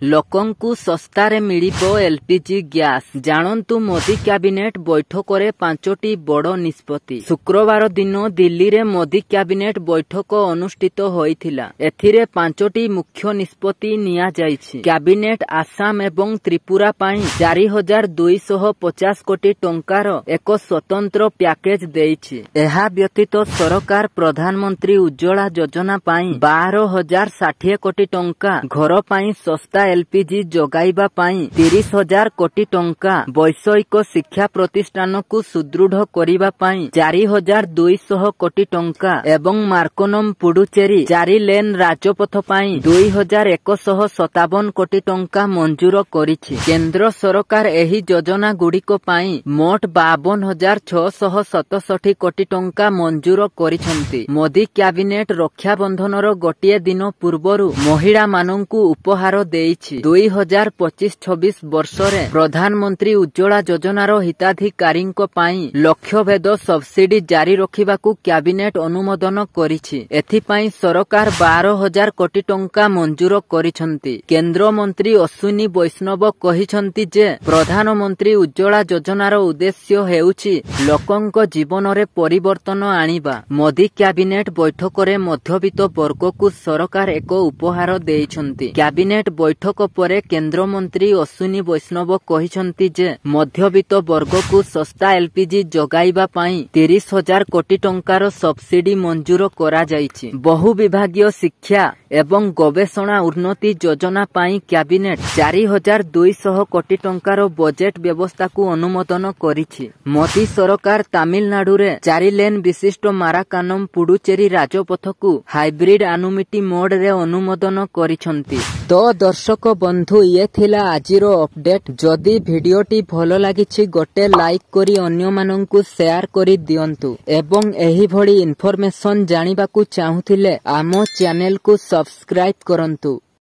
ଲୋକଙ୍କୁ ଶସ୍ତାରେ ମିଳିବ ଏଲପିଜି ଗ୍ୟାସ୍। ଜାଣନ୍ତୁ ମୋଦି କ୍ୟାବିନେଟ ବୈଠକରେ 5ଟି ବଡ଼ ନିଷ୍ପତ୍ତି। ଶୁକ୍ରବାର ଦିନ ଦିଲ୍ଲୀରେ ମୋଦି କ୍ୟାବିନେଟ ବୈଠକ ଅନୁଷ୍ଠିତ ହୋଇଥିଲା। ଏଥିରେ 5ଟି ମୁଖ୍ୟ ନିଷ୍ପତ୍ତି ନିଆଯାଇଛି। କ୍ୟାବିନେଟ ଆସାମ ଏବଂ ତ୍ରିପୁରା ପାଇଁ 4250 କୋଟି ଟଙ୍କାର ଏକ ସ୍ୱତନ୍ତ୍ର ପ୍ୟାକେଜ ଦେଇଛି। ଏହା ବ୍ୟତୀତ ସରକାର ପ୍ରଧାନମନ୍ତ୍ରୀ ଉଜ୍ଜ୍ୱଳା ଯୋଜନା ପାଇଁ 12,060 କୋଟି ଟଙ୍କା, ଘର ପାଇଁ ଶସ୍ତା ଏଲପିଜି ଯୋଗାଇବା ପାଇଁ 30,000 କୋଟି ଟଙ୍କା, ବୈଷୟିକ ଶିକ୍ଷା ପ୍ରତିଷ୍ଠାନକୁ ସୁଦୃଢ଼ କରିବା ପାଇଁ 4200 କୋଟି ଟଙ୍କା ଏବଂ ମାର୍କୋନମ ପୁଡୁଚେରୀ 4 ଲେନ୍ ରାଜପଥ ପାଇଁ 2157 କୋଟି ଟଙ୍କା ମଞ୍ଜୁର କରିଛି। କେନ୍ଦ୍ର ସରକାର ଏହି ଯୋଜନାଗୁଡ଼ିକ ପାଇଁ ମୋଟ 52,667 କୋଟି ଟଙ୍କା ମଞ୍ଜୁର କରିଛନ୍ତି। ମୋଦି କ୍ୟାବିନେଟ ରକ୍ଷାବନ୍ଧନର ଗୋଟିଏ ଦିନ ପୂର୍ବରୁ ମହିଳାମାନଙ୍କୁ ଉପହାର ଦେଇଛି। 2025-26 ବର୍ଷରେ ପ୍ରଧାନମନ୍ତ୍ରୀ ଉଜ୍ଜ୍ୱଳା ଯୋଜନାର ହିତାଧିକାରୀଙ୍କ ପାଇଁ ଲକ୍ଷ୍ୟଭେଦ ସବସିଡି ଜାରି ରଖିବାକୁ କ୍ୟାବିନେଟ ଅନୁମୋଦନ କରିଛି। ଏଥିପାଇଁ ସରକାର 12,000 କୋଟି ଟଙ୍କା ମଞ୍ଜୁର କରିଛନ୍ତି। କେନ୍ଦ୍ରମନ୍ତ୍ରୀ ଅଶ୍ୱିନୀ ବୈଷ୍ଣବ କହିଛନ୍ତି ଯେ ପ୍ରଧାନମନ୍ତ୍ରୀ ଉଜ୍ଜ୍ୱଳା ଯୋଜନାର ଉଦ୍ଦେଶ୍ୟ ହେଉଛି ଲୋକଙ୍କ ଜୀବନରେ ପରିବର୍ତ୍ତନ ଆଣିବା। ମୋଦି କ୍ୟାବିନେଟ ବୈଠକରେ ମଧ୍ୟବିତ୍ତ ବର୍ଗକୁ ସରକାର ଏକ ଉପହାର ଦେଇଛନ୍ତି। କ୍ୟାବିନେଟ ବୈଠକ ପରେ କେନ୍ଦ୍ରମନ୍ତ୍ରୀ ଅଶ୍ୱିନୀ ବୈଷ୍ଣବ କହିଛନ୍ତି ଯେ ମଧ୍ୟବିତ୍ତ ବର୍ଗକୁ ଶସ୍ତା ଏଲପିଜି ଯୋଗାଇବା ପାଇଁ 30,000 କୋଟି ଟଙ୍କାର ସବସିଡି ମଞ୍ଜୁର କରାଯାଇଛି। ବହୁ ବିଭାଗୀୟ ଶିକ୍ଷା ଏବଂ ଗବେଷଣା ଉନ୍ନତି ଯୋଜନା ପାଇଁ କ୍ୟାବିନେଟ 4200 କୋଟି ଟଙ୍କାର ବଜେଟ ବ୍ୟବସ୍ଥାକୁ ଅନୁମୋଦନ କରିଛି। ମୋଦି ସରକାର ତାମିଲନାଡୁରେ 4 ଲେନ୍ ବିଶିଷ୍ଟ ମାରାକାନମ ପୁଡୁଚେରୀ ରାଜପଥକୁ ହାଇବ୍ରିଡ ଆନୁମିଟି ମୋଡରେ ଅନୁମୋଦନ କରିଛନ୍ତି। ତ ଦର୍ଶକ ବନ୍ଧୁ, ଇଏ ଥିଲା ଆଜିର ଅପଡେଟ। ଯଦି ଭିଡିଓଟି ଭଲ ଲାଗିଛି, ଗୋଟେ ଲାଇକ୍ କରି ଅନ୍ୟମାନଙ୍କୁ ସେୟାର କରି ଦିଅନ୍ତୁ ଏବଂ ଏହିଭଳି ଇନଫରମେସନ ଜାଣିବାକୁ ଚାହୁଁଥିଲେ ଆମ ଚ୍ୟାନେଲକୁ ସବସ୍କ୍ରାଇବ କରନ୍ତୁ।